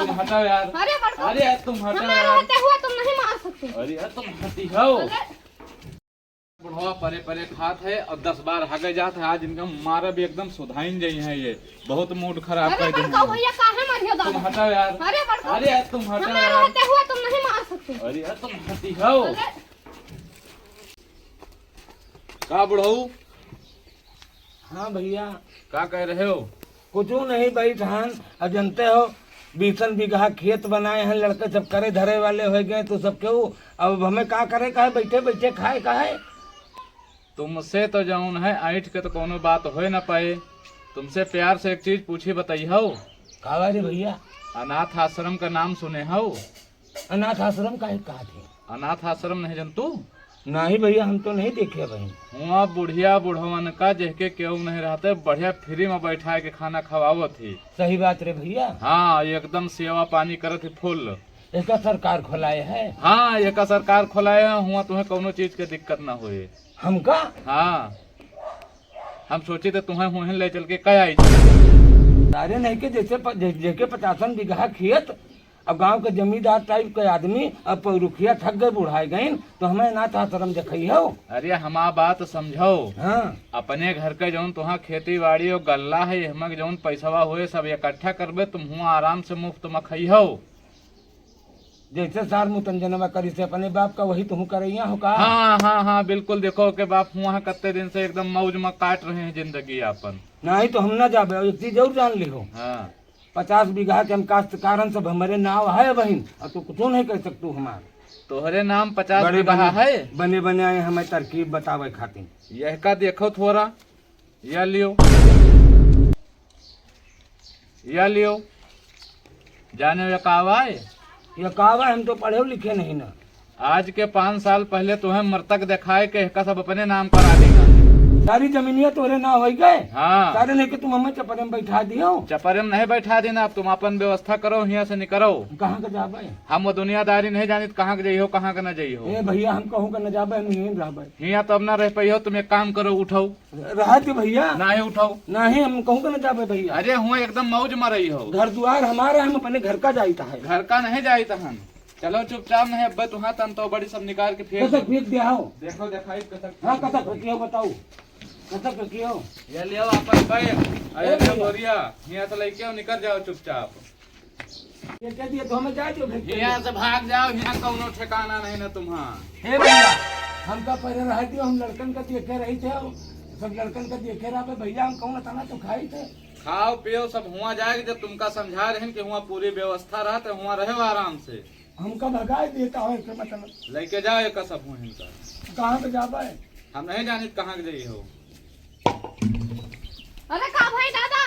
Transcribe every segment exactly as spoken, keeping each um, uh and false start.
तुम हटाओ यार। अरे बड़का, अरे यार, तुम हटाओ हमारे यार। रहते हुए तुम नहीं मार सकते। अरे यार, तुम हटी हो। अरे। बुढ़वा परे परे खात है और दस बार हगे जात है। आज इनका मारा भी एकदम सुधाइन जाई है ये। बहुत मूड खराब अरे कर देंगे। बड़का भैया, काहे मारियो तुम दादा? हटाओ यार। अरे बड़का, अरे यार, तुम हटाओ हमारे यार। रहते हुए तुम नहीं मार सकते। अरे यार, तुम हटी हो। अरे। का बुढ़ऊ? हाँ भैया। का कह रहे हो? कुछ नहीं, बैठ हन। अब जानते हो, बीसन बीघा खेत बनाए हैं, लड़के सब करे धरे वाले हो गए, तो सब क्यों, अब हमें का करे का है, बैठे बैठे खाए का है? तुमसे तो जौन है, ऐंठ के तो कोनो बात होए ना पाए। तुमसे प्यार से एक चीज पूछी, बताई हो? का बा रे भैया? अनाथ आश्रम का नाम सुने हो? अनाथ आश्रम काहे कहत है? अनाथ आश्रम नहीं जनतू? नहीं भैया, हम तो नहीं देखे भाई। हुआं बुढ़िया बुढ़वन का जेहके केहू नहीं रहते, बढ़िया फ्री में बैठा के खाना खवावत ही। सही बात रे भैया। हाँ, एकदम सेवा पानी करत ही फुल। एका सरकार खोलाए है? हाँ, एका सरकार खोलाए है, हुआं तुम्हें कौनो चीज के दिक्कत ना होए। हमका? हाँ, हम सोची थे तुम्हें हुएं ले चल के कह आई। सारे नहीं के जैसे प-, जे-, जेके पचासन बीघा खेत, अब गांव के जमींदार टाइप के आदमी, अब पौरुखिया थक गए, बुढ़ाए गइन, तो हमें अनाथ आश्रम देखई हो। अरे हमार बात समझो। हाँ। अपने घर के जौन तुहां खेती बाड़ी और गल्ला है, हमें जौन पैसवा होए सब इकट्ठा करबे, तुम हुआं आराम से मुफ्त में खइहो। जैसे सार मुतंजनवा करी से अपने बाप का, वही तुहूँ करैया हो का? हाँ, हाँ, हाँ, बिल्कुल। देखो के बाप हुआं कत्ते दिन से एकदम मौज में काट रहे हैं जिंदगी आपन। नहीं तो हम ना जाबे, और एक चीज और जान लिहो। हाँ। पचास बीघा के हम काश्तकारन सब हमरे नाव है बहिन, और तू कुछो नहीं कर सकतू हमार। तोहरे नाम पचास बड़े बीघा बने, है? बने बने आए हमें तरकीब बतावे खातिर। यह का देखो थोड़ा, या लियो, या लियो, जाने या का आवा है? या का आवा है, हम तो पढ़े लिखे नहीं ना। आज के पाँच साल पहले तुम्हें मृतक दिखाए के एहका सब अपने नाम करा देना। सारी जमीनिया तोरे नाम होई गए? हाँ। सारे लेके तुम हमें चपरे में बैठा दियो। चपरे में नहीं बैठा देना, अब तुम अपन व्यवस्था करो, हियां से निकरो। कहाँ के जाबे? हम वो दुनियादारी नहीं जानित, कहाँ के जइहो, कहाँ के न जइहो। ए भैया, हम कहूँ के न जाबे, हम यहीं रहबे। हियां तो अब ना रह पइहो, तुम एक काम करो, उठो। रहत भैया। नाही उठाओ। नाही, हम कहूँ के न जाबे भैया। अरे हुआं एकदम मौज में रही हो। घर दुआर हमारा, हम अपने घर का जाइत है। घर का नहीं जाइत हन। चलो चुपचाप, नहीं अब्बे तुहां तन तो बड़ी सब निकाल के फेंक कसक दो। फेंक दिया हो। देखो, दिखाई कसक। हाँ, कसक फेंकियो, बताओ। कसक फेंकियो। ये लियो अपन बैग, अरे ए लियो भैया। बोरिया, हियां से लेके आओ, निकल जाओ चुपचाप। ये कह दिए तो हमें जाए दो घर पे। हियां से भाग जाओ, हियां कौनो ठिकाना नहीं ना तुम्हार। हे भैया, हमका पहले रह दियो, हम लड़कन का देखे रही थे, सब लड़कन का देखे रहा भैया, हम कौन तना तो खाई थे। खाओ पियो सब हुआं जाए, जब तुमका समझा रहे कि हुआं पूरी व्यवस्था रहा तो हुआं रहे आराम से। हमका भगाए देता हो, इसके मतलब। लेके जाओ एक सब हुआं इनका। कहाँ पे जाबे? हम नहीं जानित कहाँ के जाई हो। अरे का भाई दादा,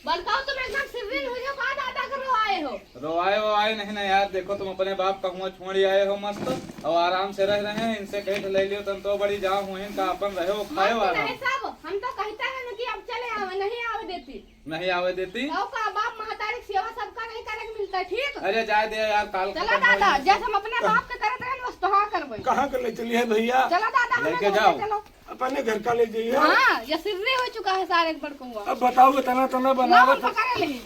बड़काऊ तुम एकदम सिर्रिन हो गयो का दादा के रोआए हो? रोआए वोआए नहीं ना यार, देखो तुम अपने बाप का हुआं छोड़ी आए हो मस्त, और आराम से रह रहे हैं, इनसे कहीं से ले लियो तन तो बड़ी जाओ हुईं का अपन रहे हो, खाए मस्त आराम। रहे सब, हम तो कहते हैं ना कि अब चले आवे, नहीं आवे देती। नहीं आवे देती? तो का बाप महतारी की सेवा सबका नहीं करे के मिलता है, ठीक? अरे जाए दे यार, काल चला खत्म दादा, होई। जैसे हम अपने बाप के करत रहे बस तोहार करबे। कहाँ के ले चलिए भैया? चला दादा, हमें लेके घर जाओ। ले चलो। अपने घर का ले जाइए। हाँ, ये सिर्री हो चुका है सारे बड़कुआ। अब बताओ, इतना तना ला, बनावत हम है। पकड़े नहीं।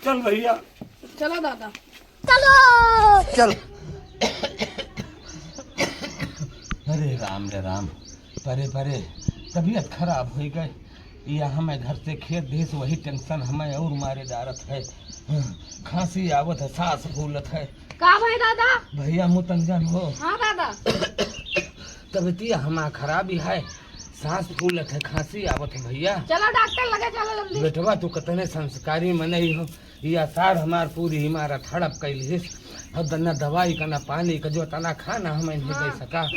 चल भैया। चलो दादा। चलो। चल। अरे राम रे राम, परे परे तबीयत खराब हो गए। या हमें घर से खेत देस वही टेंशन हमें और मारे डारत है। खांसी आवत है, सांस फूलत है। का भाई दादा? भैया मुतंजन हो। हाँ दादा। तबियतिया हमार खराबी है, सांस फूलत है, खांसी आवत है भैया। चलो डॉक्टर लगे चलो जल्दी। बेटवा तू कतने संस्कारी मनई हो, या सार हमार पूरी इमारत हड़प कैलिस। अब न दवाई का, न पानी का, जो तना खाना हमें नहीं दे हाँ। सका।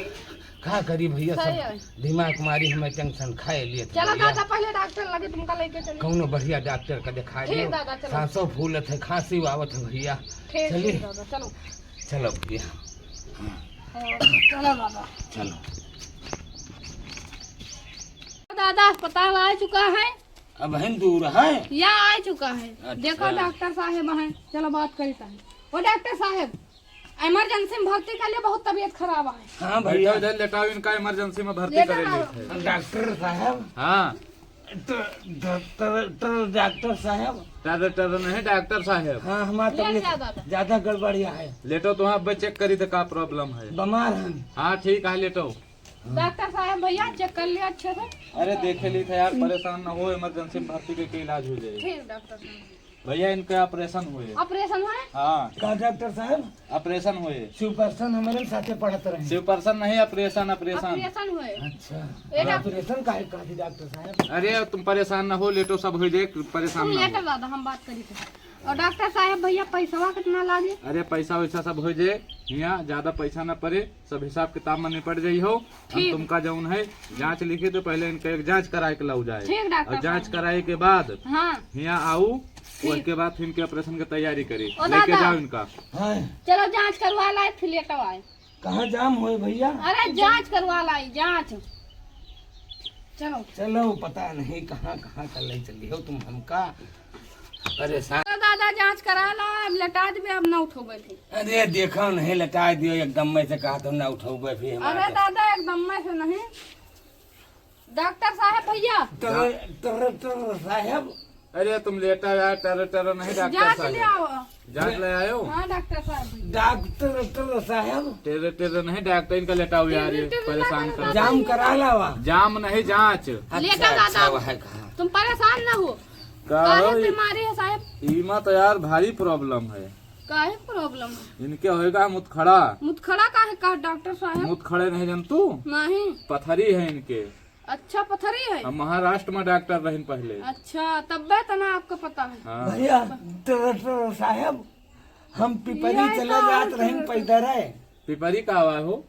का करी भैया, सही सब है। दिमाग मारी हमें टेंशन खाए लिए थे चलो भैया। दादा, पहले डॉक्टर लगे तुमका लेके चली। कौनो बढ़िया डॉक्टर का दिखा ठीक दियो। दादा, चलो। सांसों फूलत है, खांसी आवत है भैया। ठीक चलिए। है दादा, चलो। चलो भैया। हाँ, चलो दादा। चलो। दादा अस्पताल आ चुका है। अब हम दूर है। या आ चुका है। अच्छा। देखो डॉक्टर साहेब हैं, चलो बात करता है। ओ डॉक्टर साहेब, इमरजेंसी में भर्ती कर लिए, बहुत तबीयत खराब है। हाँ बैठो भैया। इधर लेटाओ, इनका इमरजेंसी में भर्ती लेटा करे रहो। लेते हैं। डॉक्टर साहब। हाँ। ट-, ट-, ट-, ट-, डॉक्टर साहब। टर टर नहीं डॉक्टर साहब। हाँ, हमार लेट तबीयत जा दादा। ज्यादा गड़बड़िया है। लेटो तो वहाँ पे चेक करी तो का प्रॉब्लम है। बीमार हन। हाँ ठीक है, लेटो। डॉक्टर साहब, भैया चेक कर लिया अच्छे से। अरे देखे ली था यार, परेशान ना हो, इमरजेंसी में भर्ती के, के इलाज हो जाए। ठीक डॉक्टर साहब। भैया इनका ऑपरेशन हुए। ऑपरेशन हुए? हाँ। का डॉक्टर साहब? ऑपरेशन हुए। शिवपर्सन हमारे साथे पढ़त रहे। शिवपर्सन नहीं, ऑपरेशन, ऑपरेशन। ऑपरेशन हुए। अच्छा। ए डॉक्टर ऑपरेशन काहे कहती डॉक्टर साहब? अरे तुम परेशान ना हो, लेटो सब हो जाए, परेशान तुम ना लेटो हो। दादा, हम बात करी थे। और डॉक्टर साहब भैया पैसवा कितना लागे? अरे पैसा वैसा सब हो जाए, यहाँ ज्यादा पैसा ना पड़े, सब हिसाब किताब में निपट जाई हो। हम ठीक। तुमका जौन है जांच लिखी तो पहले इनका एक जांच कराए के लाऊ जाए। ठीक डॉक्टर और जांच साहब। कराए के बाद हाँ। यहाँ आऊ, ठीक। उसके बाद फिर इनके ऑपरेशन की तैयारी करी। ओ लेके दादा। जाओ इनका। हाँ। चलो जांच करवा लाए, फिर लेटो आए। कहाँ जाम होए भैया? अरे जांच करवा लाई, जांच। चलो। चलो, पता नहीं कहाँ कहाँ का ले चली हो तुम हमका। परेशान। तो दादा जांच करा ला, अब लेटा देबे, अब ना उठोबे फिर। अरे देखो नहीं, लेटा दियो एकदम, मैं से कहा तो ना उठोबे फिर हमारा अरे तो। दादा एकदम मैं से नहीं। डॉक्टर साहब भैया। टर, टर, टर साहब। अरे तुम लेटा यार, टर, टर नहीं डॉक्टर जांच ले साहब। आओ। जांच ले आयो? हाँ डॉक्टर साहब भैया। डॉक्टर, टर साहब। टेरे, टेरे नहीं डॉक्टर, इनका लेटाओ यार, ये टेरे, टेरे परेशान ना कर करो। जाम करा लावा। जाम नहीं, जांच। अच्छा, लेटा दादा। अच्छा, वह कहा। तुम परेशान ना हो। का काहे हो? बीमारी है साहब? इमा तो यार भारी प्रॉब्लम है। काहे प्रॉब्लम है? इनके होएगा मुतखड़ा। मुतखड़ा काहे का डॉक्टर साहब? मुतखड़े नहीं जानतू? नहीं। पथरी है इनके। अच्छा, पथरी है? हम महाराष्ट्र में डॉक्टर रहन पहले। अच्छा, तब्बे तना आपका पता है। हाँ। भैया, डॉक्टर साहब, हम पिपरी ये चले तो जात रहन पैदर है। पिपरी का आवा हो?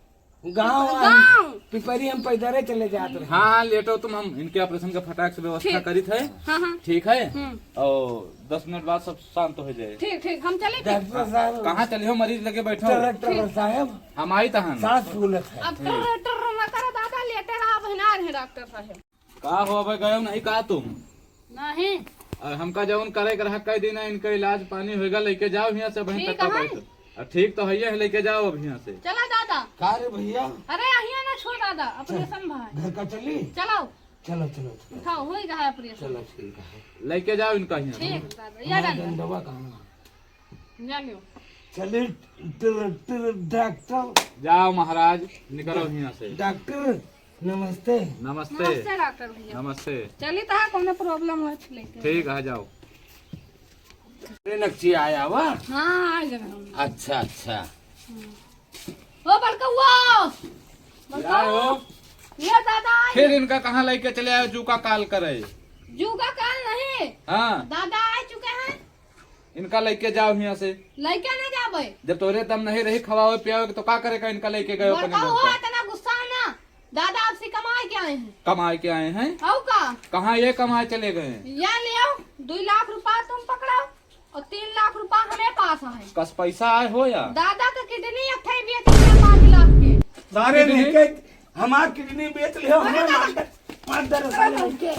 गाँव, गाँव। पिपरी हम पैदर चले जात रहे। हाँ, हाँ, लेटो तुम, हम इनके ऑपरेशन का फटाक से व्यवस्था ठीक। करित है। हाँ, हाँ। ठीक है? हम्म। और दस मिनट बाद सब शांत हो जाए। ठीक, ठीक, हम चली फिर। डॉक्टर साहब। कहाँ चली हो, मरीज लगे बैठो। डॉक्टर साहब। हम आई तहन। सांस फूलत है। अब ठीक। टर, टर ना करो दादा, लेटे रहा, बहना रहे डॉक्टर साहब। का हो, अबे गयो नहीं का तुम? नहीं। अरे हमका जौन करे के रहा कह दी ना, इनका इलाज पानी होएगा, लेके जाओ यहाँ से, वहीं ठीक तक का है। बैठ। अ, ठीक तो है, लेके जाओ अब यहाँ से। चला दादा। का रे भैया? अरे अहिया ना छोड़ दादा, ऑपरेशन भाई। घर का चली? चलाओ। चलो, चलो, चलो। उठाओ, होई रहा है ऑपरेशन। चलो, ठीक है। लेके जाओ इनका यहाँ। ठीक दादा, या हमारा डाल। डंडवा कहाँ? जा लियो। चले टर, टर, डॉक्टर। जाओ महाराज, निकलो यहाँ से। डॉक्टर, नमस्ते। नमस्ते। नमस्ते डॉक्टर भैया। नमस्ते। चली तो है, कौनो प्रॉब्लम हो तो लेके। ठीक है, जाओ। अरे नक्ची आया हुआ? हाँ, आ गए हम। अच्छा, अच्छा। हम्म। ओ बड़कौआ, क्या बड़कौआ। हो? ये दादा आई। फिर इनका कहाँ लेके चले आए, जू का काल करे? जू का काल नहीं। हाँ। दादा आ चुके हैं। इनका लेके जाओ यहाँ से। लेके ना जाबे। जब तोरे दम नहीं रही खवावे पियावे के, तो का करे का इनका लेके गए अपने बड़का घर हुआ पर? इतना गुस्सा ना। दादा आपसे कमाए के आए हैं। कमाए के आए हैं? और का? कहाँ ये कमाए चले गए हैं? या ले आओ, दो लाख रुपया तुम पकड़ो और तीन लाख रुपया हमें पास है। कस पैसा आए हो या? दादा का किडनी एक ठे बेच दिया पाँच लाख के। सारे किडनी? नहीं के हमार किडनी बेच लियो, हमें अरे मार दे, मार दे रे साले।